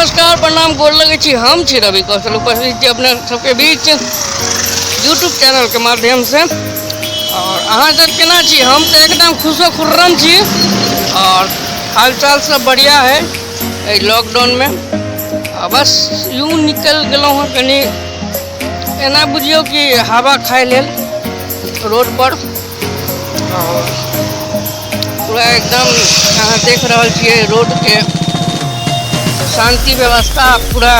नमस्कार, प्रणाम, गोर लगै छी। हम छी रवि कौशल, उपस्थित छी अपना सबके बीच यूट्यूब चैनल के माध्यम से। और अहाँ सब केना छी? हम तऽ एकदम खुशो खुर्रम छी और हालचाल सब बढ़िया है एहि लॉकडाउन में। आ बस यूँ निकल गेलहुँ हँ कनि एना बुझियौ कि हवा खाय लेल रोड पर। और पूरा एकदम अहाँ देख रहल छियै रोड के शांति व्यवस्था। पूरा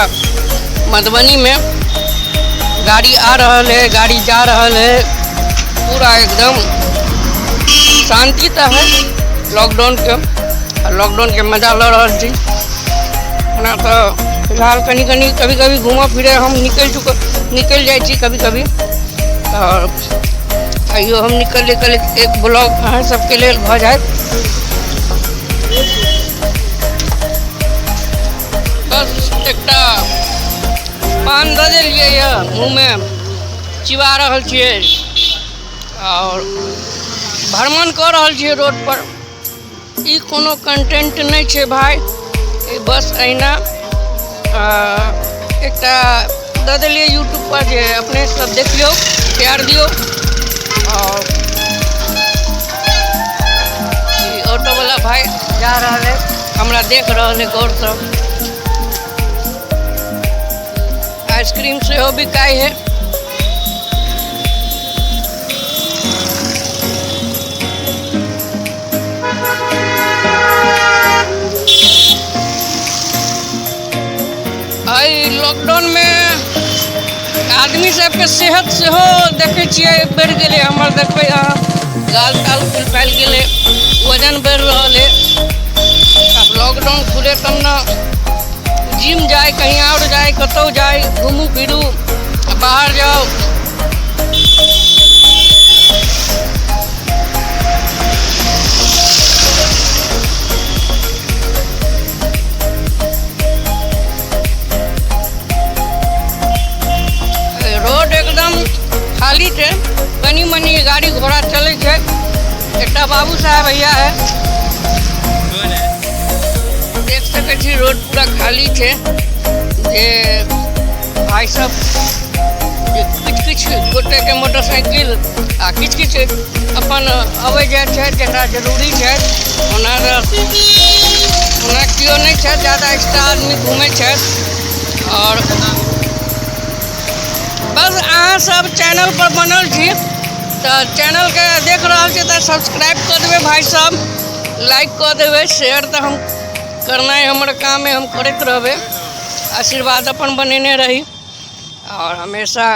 मधुबनी में गाड़ी आ रहल है, गाड़ी जा रहल है, पूरा एकदम शांति तऽ है लॉकडाउन के। लॉकडाउन के मजा लऽ रहल छी। ओना तऽ फिलहाल कनि कनि कभी कभी घूमऽ फिरे हम निकलि जाइ छी कभी कभी। आओर आइयो हम निकल निकल एक ब्लॉग अहाँ सबके लेल भऽ जायत। बस एकटा पान दऽ देलियै यऽ, मुँहमे चिबा रहल छियै और भ्रमण कऽ रहल छियै रोड पर। ई कोनो कंटेंट नहि छै भाई, ई बस अहिना एकटा दऽ देलियै यूट्यूब पर जे अपने सब देखियौ, प्यार दियौ। और ई ऑटो वाला भाई जा रहल है, हमरा देख रहल है गौरसँ। आइसक्रीम सेहो बिकाइ है। एहि लॉकडाउन में आदमी सबके सेहत सेहो देखै छियै बढ़ि गेलै। हमर देखबै अहाँ गाल ताल फूल फैल गेलै, वजन बढ़ि रहल है। आब लॉकडाउन खुले तब ने जिम जाय, कहीं और जाय, कतहु जाय, घूमू फिरू, बाहर जाओ। रोड एकदम खाली छै, कनी मनी गाड़ी घोड़ा चलै छै। एकटा बाबू साहब भैया है, देख सकै छी रोड पूरा खाली छै। जे भाई सब जे किछु किछु गोटेके मोटरसाइकिल आ किछु किछु अपन अबै जाइ छै जकरा जरूरी छै। ओना ओना केओ नहि छै, ज्यादा एक्स्ट्रा आदमी घूमै छै। और बस अहाँ सब चैनल पर बनल छी तऽ चैनलके देख रहल छी तऽ सब्सक्राइब कऽ देबै भाई साहब, लाइक कऽ देबै, शेयर तऽ हम करनाइ हमर काम है, हम करैत रहबै। आशीर्वाद अपन बनेने रही और हमेशा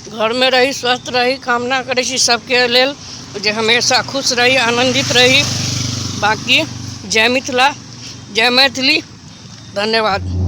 घरमे रही, स्वस्थ रही। कामना करै छी सबके लेल जे हमेशा खुश रही, आनन्दित रही। बाकी जय मिथिला, जय मैथिली, धन्यवाद।